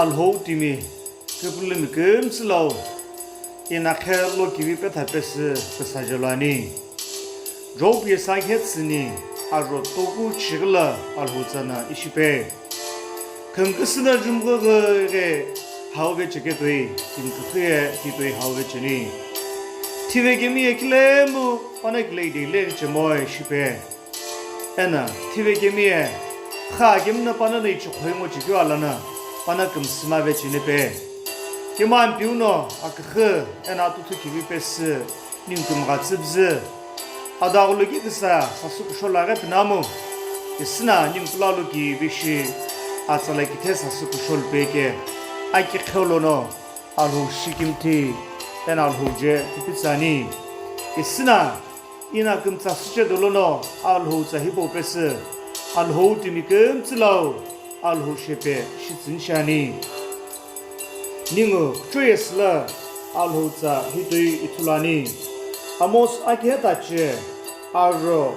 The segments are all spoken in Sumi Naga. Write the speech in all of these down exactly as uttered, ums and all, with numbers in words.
Alhou timi küpülümi kümtsü lau, inakhe lokivi petha pesü püsaje lo ani. Job ye sakhe tsüni aro toku chighi lo Alhou tsa no ishi pe. Khümküsü no jumgüghü ghi hau vecheketoi, timi küxü ye kitoi hau vecheni. Thivekemi ye kilemu panakile idei le chemoe shipe. Eno thivekemi ye kha kemi no pano no ichikhoyi ngo chikeu alono pano kümsüma vecheni pe. Kemu Ampeu no aküxü eno atuthu kivi pesü ningu kümgha tsüpüzü. Adaghulu ki küsa sasü kushou lo aghi pinamu. Isüna ningu pulalu kivi shi atsala kithe sasü kushou lo peke. Aki kheu lono Alhou shikimthi eno Alhou je kupitsü ani. Isüna ino kümtsü süche dolono Alhou tsa hipau pesü. Alhou timi kümtsü lau, Alhou shepe shitsüni shiani. Ningu kuchou ye sü lo Alhou tsa hitoi ithulu ani. Amos akhe tache aro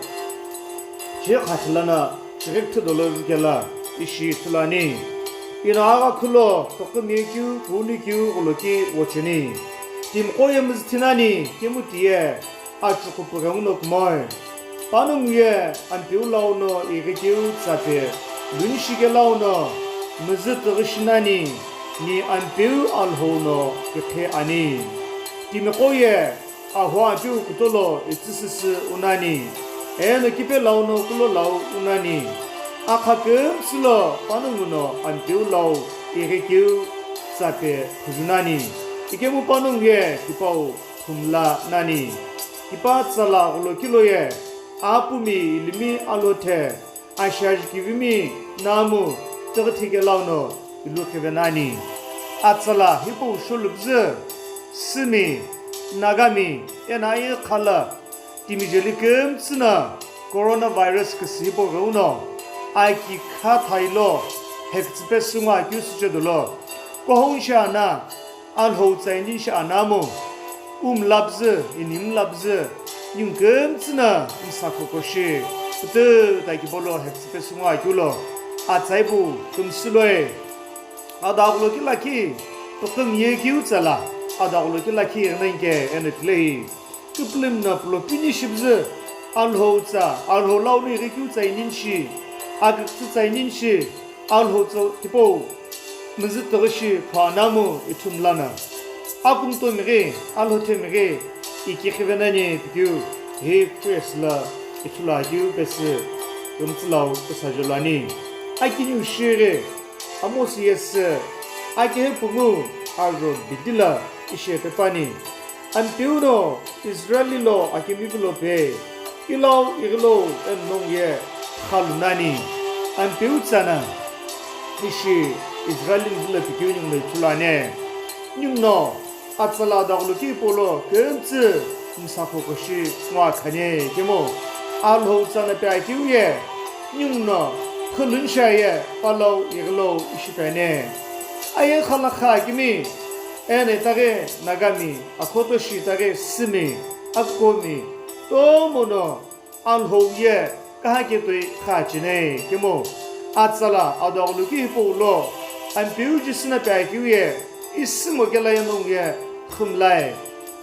che khathi lono chighi küthü dolo jukelo ishi ithulu ani. Ino agha khulo toqü mi keu, kuni keu gholo ki wocheni. Timiqo ye müzüthi nani, kemu tiye achughu püghü nguno kumoe. Panongu ye Ampeu lau no ighikeu tsa pe luni shike lau no müzü tüghü shi nani, ni Ampeu Alhou no kikhe ani. Timiqo ye ahu Ampeu kutolo itsüsüsü unani, eno kipe lau no kulo lau unani. Akha kümsü lo panongu no Ampeu lau ighikeu tsa pe phuzü nani. Ikemu panongu ye tipau phumla nani. Tipa tsala gholo kilo ye apumi ilimi alothe ashajikivimi namu tüghüthike lau no iluqhive nani. Atsala hipau sholu püzü, Sümi, Nagami, eno aye khala timi jeli kümtsü no coronavirus küsü hipau ghi uno aki kha thailo hekütsü pesü ngo akeu süche dolo. Kuhou shi ana Alhou tsa ini shi anamu, umla püzü, inimla püzü, ningu kümtsü no msa khokoshi, pütü ta kibolo hekütsü pesü ngo akeu lo, atsai pu kümsü loi. Adaghulu ki lakhi, püqüm ye keu tsala, adaghulu ki lakhi ighinenike eno tilei. Küpülümi no pulo pini shipüzü, Alhou tsa, Alhou lau no ighikeu tsa ini shi, akükütsü tsa ini shi, Alhou tsa tipau müzü tüghü shi pho anamu ithumla no. Akümtomi ghi, alhothemi ghi, ikighive nani pikeu, hi Christ lo ithulu akeu pesü, kümtsü lau püsaje lo ani. Akiniu shighi, Amos ye sü, akehe pungu, aro bidi lo ishi pe pani. Ampeu no Israel lo akemi vilo pe, ilau ighilo eno nongu ye khalu nani. Ampeu tsa no ishi Israel vilo pikeu ningu no ithulu ani. Ningu no atsala adaghulu ki hipau lo kümtsü msa khokoshi ngo akhani kemu Alhou tsa no pe akeu ye ningu no khulun shaye palau ighilo ishi pe ani. Aye khala kha akemi, eno itaghi Nagami, akhoto shi itaghi Sümi, Akomi, tomo no Alhou ye kaha ketoi kha cheni kemu atsala adaghulu ki hipau lo Ampeu Jisü no pe akeu ye isümo kelo ye nongu ye khumlai,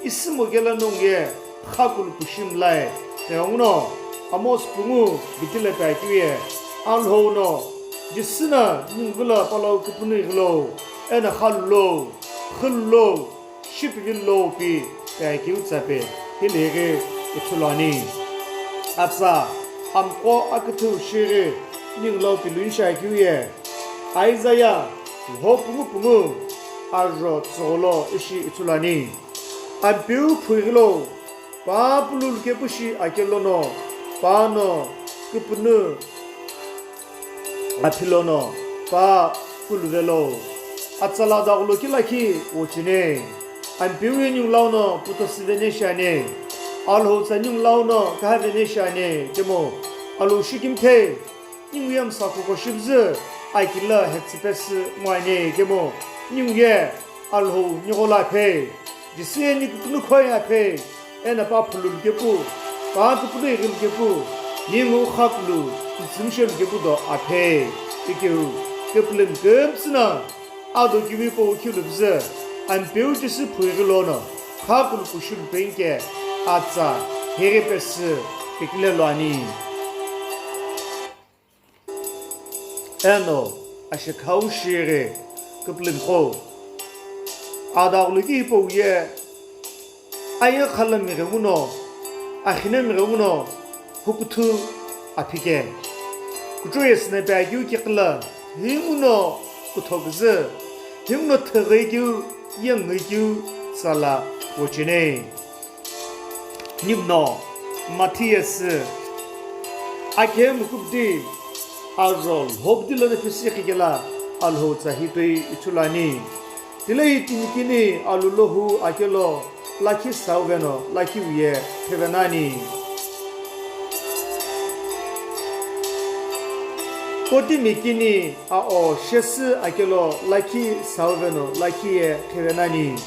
isümo kelo nongu ye khakulu pushimlai. Tighenguno Amos pungu bidi lo pe akeu ye Alhou no Jisü no ningu vilo palau küpünü ighilo eno khalu lo, khulu lo, shipivi lo pi pe akeu tsa pe hilighi ithulu ani. Atsa, amqo aküthü shighi ningu lau pilun shi akeu ye Isaiah ho pungu pungu aro tsügholo ishi ithulu ani. Ampeu phu ighilo, pa pululu kepu shi akelono, pa no küpünü aphilono, pa kuluvelo, atsala adaghulu ki lakhi wocheni. Ampeu ye ningu lau no puto süveni shi ani, Alhou tsa ningu lau no kahaveni shi ani kemu Alhou shikimthi. Ningu ye msa khokoshi püzü, aki lo hekütsü pesü ngo ani kemu ningu ye Alhou nigho lo aphe, Jisü ye ni kükünü khoye aphe, eno pa phululu kepu, pa küpünü ighilo kepu, ningu khakulu itsümishelu kepu do aphe. Ikeu küpülümi kümtsü no Ado kivi hipau khilupzü, Ampeu Jisü phughi lono, khakulu pushulu penike, atsa, heghe pesü, pikile loani. Eno, ashikhau shighi, küpülümiqo. Adaghuluki hipau ye, aye khalami ghenguno, axinemi ghenguno, hukuthu aphike. Kuchou yesüna pe akeu kiqila, hinguno kuthoküzü, hinguno thüghikeu, yengikeu, tsala wochene. Ninguno, Mathiyasü, akhe mukupdi, ajo lhobdi lono phisi khikela, Alhou tsa hitoi ithuluani. Tilehi timi kini alu lohu akelo lakhi sauveno lakhi uye qhivenani. Kotimi kini ao shesü akelo lakhi sauveno lakhi ye qhivenani.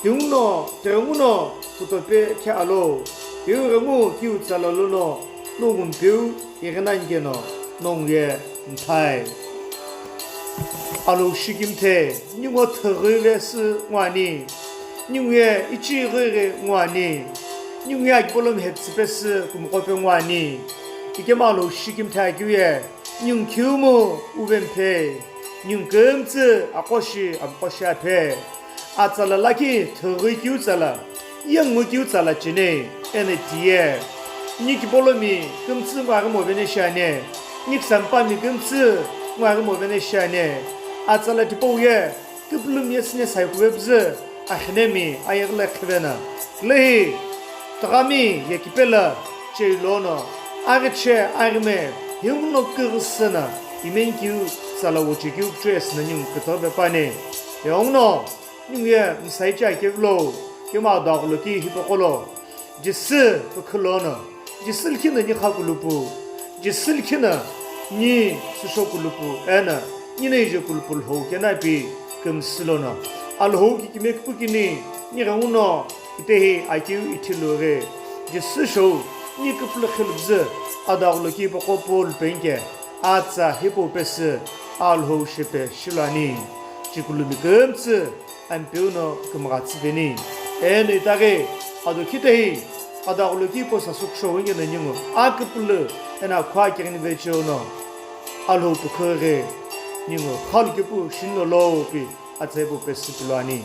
Tinguno, tighenguno, kutope khe alo, peu ghengu kiu tsala lono, nongumpeu, ighinani keno, nongu ye nthai. Alhou shikimthe, ningu thüghi vesü nguani, ningu ye ichighi ghi nguani, ningu ye akipolomi hepsü pesü kumuqope nguani, ikemu Alhou shikimthe akeu ye, ningu khiumu uvemphe, ningu kümtsü aqoshi amqoshi aphe. Atsala lakhi thüghi kiu tsala, yengu kiu tsala chene, eno tiye. Ni kipolomi kümtsü nguaghi movene shiane, ni kisampami kümtsü nguaghi movene shiane. Atsala tipau ye, küpülümi yesüne saikuve püzü, axinemi ayeghi lo qhivena. Lehi, tüghami ye kipela, chei lono, aghiche aghime, hinguno küghüsüna, imenikeu, tsala wochekeu kuchou yesüna ningu kütüghüpe pani. Eghenguno, ningu ye msaiche akevilo, kemu adaghuluki hipaqolo. Jisü pükhu lono, Jisü likhino ni khakulupu, Jisü likhino ni süsho kulupu, eno, ni neije kulupu Alhou kenapi kümsü lono. Alhou kikime küpükini, ni ghenguno, itehi akeu ithilughi, Jisü shou, ni küpülü khilupzü, adaghuluki hipaqo Paul penike, atsa hipau pesü, Alhou shepe shiluani. Chikulumi kümtsü, Ampeu no kümgha tsüpeni. Eno itaghi, ado khitehi, adaghuluki hipau sasü kusho wingeno ningu, aküpülü, eno akhu akighini vecheo no, Alhou pükhu ghi, ningu, khalu kepu shino lopi, atsa hipau pesü piluani.